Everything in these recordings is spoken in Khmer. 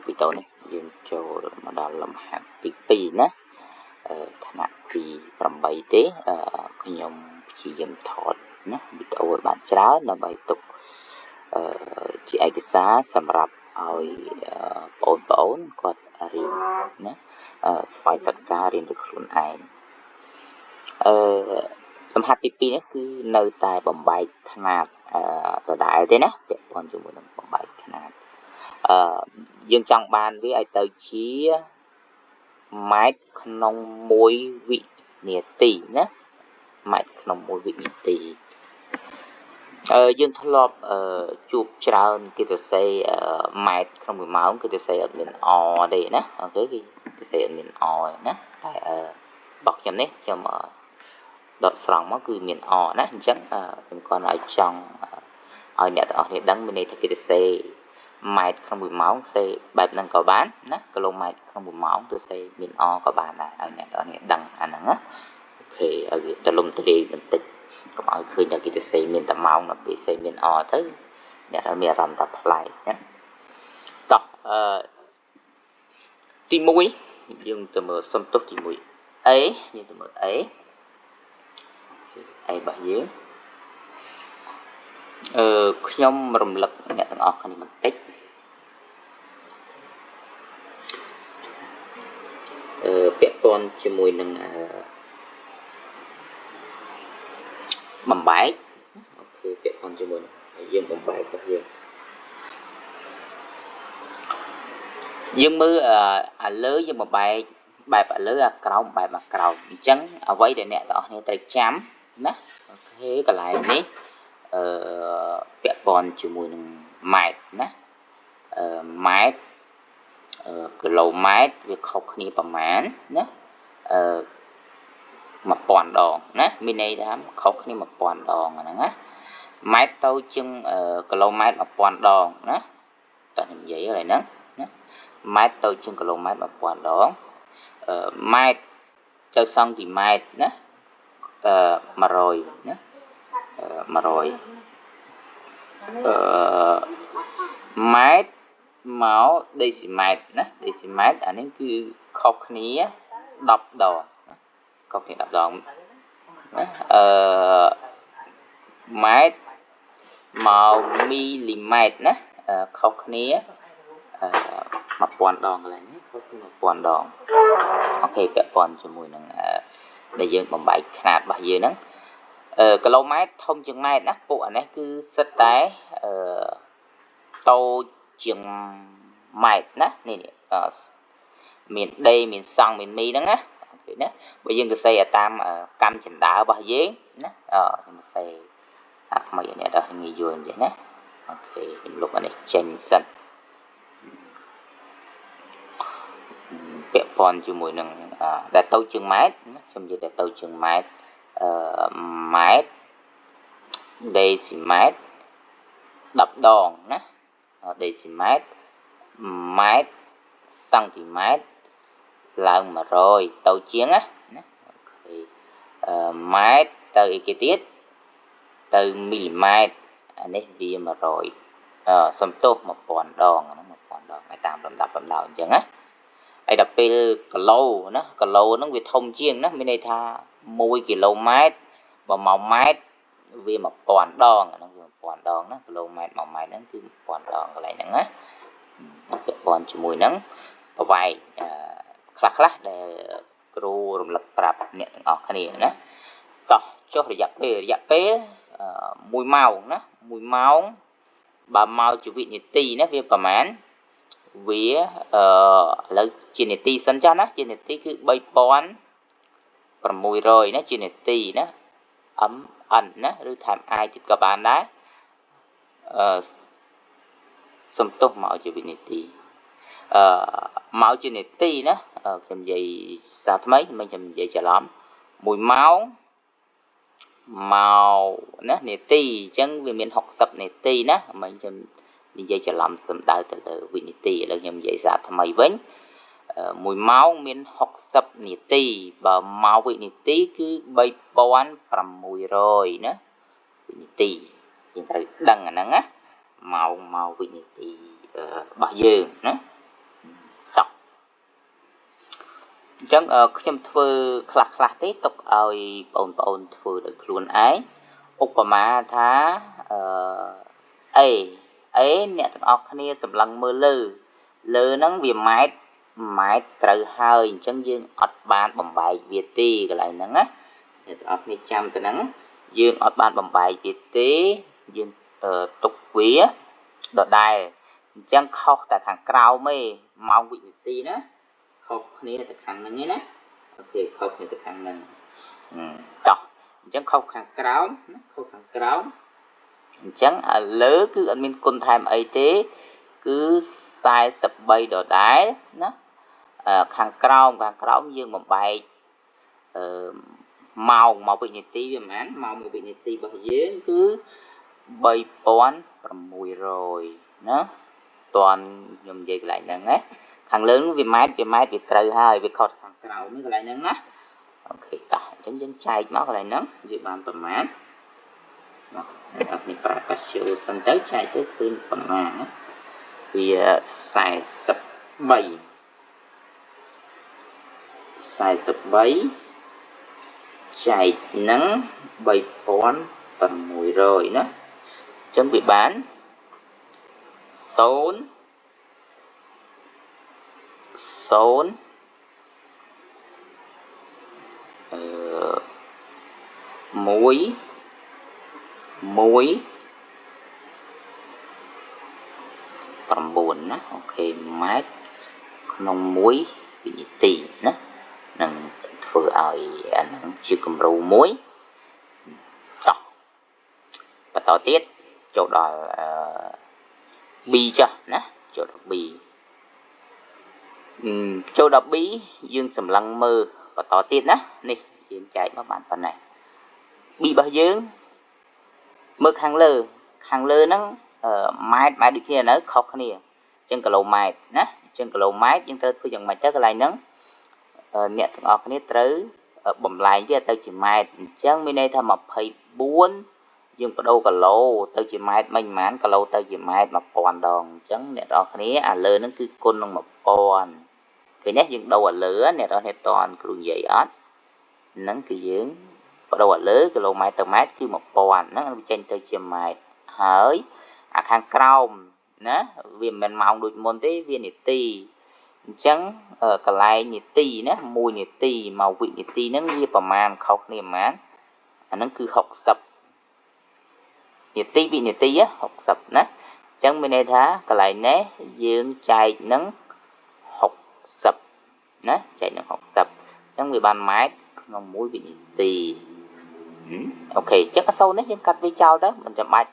វីដេអូនេះយើងចូលមកដល់លំហាត់ទី2ណាថ្នាក់ទី8ទេខ្ញុំព្យាយាមថតណាវីដេអូឲ្យបានច្រើនដើម្បីទុកជាឯកសារសម្រាប់ឲ្យបងប្អូនគាត់រៀនណាស្វ័យសិក្សារៀនដោយខ្លួនឯងលំហាត់ទី2នេះគឺនៅតែបំបែកខ្នាតដដែលទេណាពាក់ព័ន្ធជាមួយនឹងបំបែកខ្នាតយើងចង់បានវាឲ្យទៅជាម៉ែត្រក្នុង1វិនាទីណាម៉ែត្រក្នុង1វិនាទីយើងធ្លាប់ជួបច្រើនគេសរសេរម៉ែត្រក្នុង1ម៉ោងគេសរសេរអត់មានអទេណាអូខេគេសរសេរអត់មានអណាតែរបស់ខ្ញុំនេះខ្ញុំដកស្រង់មកគឺមានអណាអញ្ចឹងខ្ញុំគាត់ឲ្យចង់ឲ្យអ្នកទាំងអស់គ្នាដឹងមានន័យថាគេសរសេរម៉ែត្រក្នុង1ម៉ោងសេបែបហ្នឹងក៏បានណាគីឡូម៉ែត្រក្នុង1ម៉ោងទៅសេមានអក៏បានដែរឲ្យអ្នកទាំងអស់គ្នាដឹងអាហ្នឹងណាអូខេឲ្យវាទលំទលាយបន្តិចកុំឲ្យឃើញថាគេទៅសេមានតែម៉ោងដល់ពេលសេមានអទៅអ្នកមានអារម្មណ៍ថាប្លែកណាតោះទី1យើងទៅមើលសំទុះទី1 A យើងទៅមើល A A របស់យើងខ្ញុំរំលឹកអ្នកទាំងអស់គ្នាបន្តិចពាក់ព័ន្ធជាមួយនឹងបំបែកអូខេពាក់ព័ន្ធជាមួយនឹងយើងបំបែករបស់យើងយើងមើលអាលើយើងបំបែកបែបអាលើអាក្រោមបែបអាក្រោមអញ្ចឹងអ្វីដែលអ្នកទាំងអស់គ្នាត្រូវចាំណាអូខេកន្លែងនេះពាក់ព័ន្ធជាមួយនឹងម៉ែត្រណាម៉ែត្រគីឡូម៉ែត្រវាខុសគ្នាប្រមាណណា1000ដងណាមានន័យថាខុសគ្នា1000ដងហ្នឹងណាម៉ែត្រទៅជាងគីឡូម៉ែត្រ1000ដងណាតើខ្ញុំនិយាយឥឡូវហ្នឹងណាម៉ែត្រទៅជាងគីឡូម៉ែត្រ1000ដងម៉ែត្រទៅសង់ទីម៉ែត្រណា100ណា100ម៉ែត្រមកដេស៊ីម៉ែត្រណាដេស៊ីម៉ែត្រអានេះគឺខុសគ្នា10ដងខុសគ្នា10ដងណាម៉ែត្រមកមីលីម៉ែត្រណាខុសគ្នា1000ដងកន្លែងនេះខុសគ្នា1000ដងអូខេពាក់ព័ន្ធជាមួយនឹងដែលយើងបំបែកខ្នាតរបស់យើងហ្នឹងគីឡូម៉ែត្រធំជាងម៉ែត្រណាពួកអានេះគឺសិតតែតូចជាងម៉ែត្រណានេះមានដេមានសង់មានមីហ្នឹងណាអូខេណាបើយើងសរសេរតាមកម្មចិន្តារបស់យើងណាខ្ញុំសរសេរសារថ្មីឲ្យអ្នកដល់ងាយយល់អញ្ចឹងណាអូខេខ្ញុំលុបអានេះចេញសិនពាក់ព័ន្ធជាមួយនឹងដែលតូចជាងម៉ែត្រខ្ញុំនិយាយដែលតូចជាងម៉ែត្រម៉ែត្រដេស៊ីម៉ែត្រ10ដងណាដេស៊ីម៉ែត្រម៉ែត្រសង់ទីម៉ែត្រឡើង100ទៅជាងណាអូខេម៉ែត្រទៅអីគេទៀតទៅមីលីម៉ែត្រអានេះវា100សំទោស1000ដងហ្នឹង1000ដងហើយតាមលំដាប់លំដោយអញ្ចឹងណាហើយដល់ពេលគីឡូណាគីឡូហ្នឹងវាធំជាងណាមានន័យថា1គីឡូម៉ែត្របើ1ម៉ែត្រវា1000ដងហ្នឹងវា1000ដងណាគីឡូម៉ែត្រ1ម៉ែត្រហ្នឹងគឺ1000ដងកន្លែងហ្នឹងណាពាក់ព័ន្ធជាមួយនឹងប្រវែងខ្លះៗដែលគ្រូរំលឹកប្រាប់អ្នកទាំងអស់គ្នាណាតោះចុះរយៈពេល1ម៉ោងណា1ម៉ោងបើមកជាវិនាទីណាវាប្រហែលវាឥឡូវជានាទីសិនចាស់ណាជានាទីគឺ3600ណាជានាទីណា M N ណាឬថែម I ទៀតក៏បានដែរសំទោសមកជាវិនាទីមកជានាទីណាខ្ញុំនិយាយសារថ្មីមិនខ្ញុំនិយាយច្រឡំ1ម៉ោងមកណានាទីអញ្ចឹងវាមាន60នាទីណាមិនខ្ញុំនិយាយច្រឡំសំដៅទៅលើវិនាទីឥឡូវខ្ញុំនិយាយសារថ្មីវិញ1ម៉ោងមាន60នាទីបើមកវិនាទីគឺ3600ណាវិនាទីយើងត្រូវដឹងអាហ្នឹងណាម៉ោងមកវិនាទីរបស់យើងណា អញ្ចឹងខ្ញុំធ្វើខ្លះខ្លះទេទុកឲ្យបងប្អូនធ្វើដោយខ្លួនឯងឧបមាថាអឺ A A អ្នកទាំងអស់គ្នាសម្លឹងមើលលើលើហ្នឹងវាម៉ែត្រម៉ែត្រត្រូវហើយអញ្ចឹងយើងអត់បានបំបែកវាទេកន្លែងហ្នឹងណាអ្នកទាំងអស់គ្នាចាំទៅហ្នឹងយើងអត់បានបំបែកវាទេយើងទុកវាដដែលអញ្ចឹងខុសតែខាងក្រោមទេម៉ោងវិនាទីណាខុសគ្នាទៅខាងហ្នឹងឯណាអូខេខុសគ្នាទៅខាងហ្នឹងតោះអញ្ចឹងខុសខាងក្រោមណាខុសខាងក្រោមអញ្ចឹងឲ្យលើគឺអត់មានគុណថែមអីទេគឺ43ដដែលណាខាងក្រោមខាងក្រោមយើងបំបែកអឺម៉ោងមកវិនាទីវាប្រហែលម៉ោងមួយវិនាទីរបស់យើងគឺ3600ណាតន់ខ្ញុំនិយាយកន្លែងហ្នឹងណាខាងលើវាម៉ែត្រវាម៉ែត្រវាត្រូវហើយវាខុសខាងក្រោមនេះកន្លែងហ្នឹងណាអូខេតោះអញ្ចឹងយើងចែកមកកន្លែងហ្នឹងវាបានប្រមាណមកអត់មានប្រាកាសៀវសិនទៅចែកទៅឃើញប្រមាណណាវា43 43ចែកនឹង3600ណាអញ្ចឹងវាបាន0 0 1 1 9ណាអូខេម៉ែត្រក្នុង1វិនាទីណានឹងធ្វើឲ្យអាហ្នឹងជាគំរូមួយតោះបន្តទៀតចូលដល់ B ចុះណាចូលដល់ B ចូលដល់ B យើងសម្លឹងមើលបន្តទៀតណានេះយើងចែកមកបានប៉ុណ្ណេះ B របស់យើងមើលខាងលើខាងលើហ្នឹងម៉ែត្រម៉ែត្រដូចគ្នានៅខុសគ្នាអញ្ចឹងគីឡូម៉ែត្រណាអញ្ចឹងគីឡូម៉ែត្រយើងត្រូវធ្វើយ៉ាងម៉េចទៅកន្លែងហ្នឹងអ្នកទាំងអស់គ្នាត្រូវបំលែងវាទៅជាម៉ែត្រអញ្ចឹងមានន័យថា24យើងបដូរគីឡូទៅជាម៉ែត្រមិនប៉ុន្មានគីឡូទៅជាម៉ែត្រ1000ដងអញ្ចឹងអ្នកទាំងអស់គ្នាអាលើហ្នឹងគឺគុណនឹង1000ឃើញទេយើងដូរអាលើអ្នកទាំងអស់គ្នាតន់គ្រូនិយាយអត់ហ្នឹងគឺយើងបដូរអាលើគីឡូម៉ែត្រទៅម៉ែត្រគឺ1000ហ្នឹងវាចេញទៅជាម៉ែត្រហើយអាខាងក្រោមណាវាមិនមែនម៉ោងដូចមុនទេវានាទីអញ្ចឹងកន្លែងនាទីណា1នាទីមកវិនាទីហ្នឹងវាប្រមាណខុសគ្នាប្រមាណអាហ្នឹងគឺ60នាទីវិនាទី60ណាអញ្ចឹងមានន័យថាកន្លែងនេះយើងចែកនឹង60ណាចែកនឹង60អញ្ចឹងវាបានម៉ែត្រក្នុង1វិនាទីអូខេអញ្ចឹងអក្សរនេះយើងកាត់វាចោលទៅមិនចាំបាច់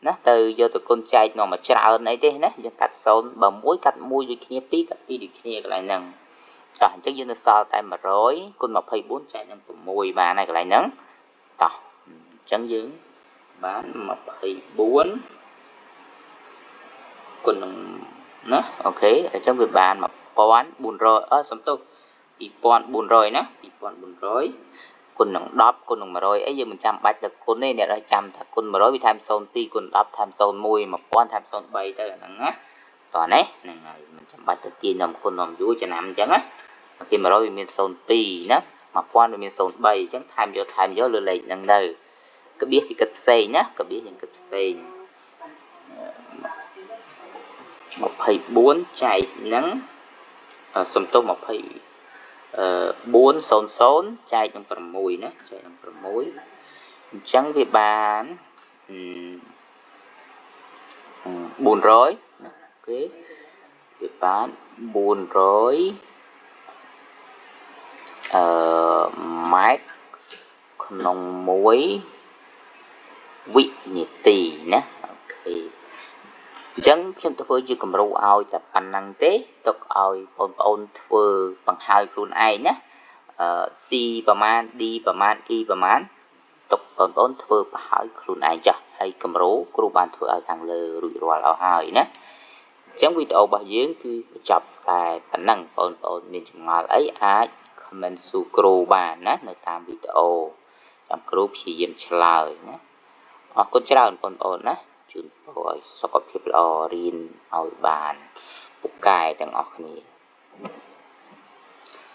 ណាទៅយកទៅគុណចែកនាំមកច្រើនអីទេណាយើងកាត់0បើ1កាត់1ដូចគ្នា2កាត់2ដូចគ្នាកន្លែងហ្នឹងតោះអញ្ចឹងយើងនៅសល់តែ100គុណ24ចែកនឹង6បានហើយកន្លែងហ្នឹងតោះអញ្ចឹងយើងបាន24គុណនឹងណាអូខេអញ្ចឹងវាបាន1400អឺសំទោស2400ណា2400គុណនឹង10គុណនឹង100អីយើងមិនចាំបាច់ទៅគុណទេអ្នករស់ចាំថាគុណ100វាថែម02គុណ10ថែម01 1000ថែម03ទៅអាហ្នឹងណាតោះនេះហ្នឹងហើយមិនចាំបាច់ទៅទាញនាំគុណនាំយូរចំណាំអញ្ចឹងណាអូខេ100វាមាន02ណា1000វាមាន03អញ្ចឹងថែមយកលើលេខហ្នឹងទៅក្បៀសគេគិតផ្សេងណាក្បៀសយើងគិតផ្សេង24ចែកនឹងសំទោស20 400ចែកនឹង6ណាចែកនឹង6អញ្ចឹងវាបាន400ណាអូខេវាបាន400ម៉ែត្រក្នុង1វិនាទីណាអូខេអញ្ចឹងខ្ញុំធ្វើជាគំរូឲ្យតែប៉ុណ្្នឹងទេទុកឲ្យបងប្អូនធ្វើបង្ហើយខ្លួនឯងណា C ប្រមាណ D ប្រមាណ E ប្រមាណទុកបងប្អូនធ្វើបង្ហើយខ្លួនឯងចាស់ហើយគំរូគ្រូបានធ្វើឲ្យខាងលើរួចរាល់អស់ហើយណាអញ្ចឹងវីដេអូរបស់យើងគឺបញ្ចប់តែប៉ុណ្្នឹងបងប្អូនមានចម្ងល់អីអាច comment សួរគ្រូបានណានៅតាមវីដេអូចាំគ្រូព្យាយាមឆ្លើយណាអរគុណច្រើនបងប្អូនណាជូនពរឲ្យសុខភាពល្អរៀនឲ្យបានពូកែទាំងអស់គ្នា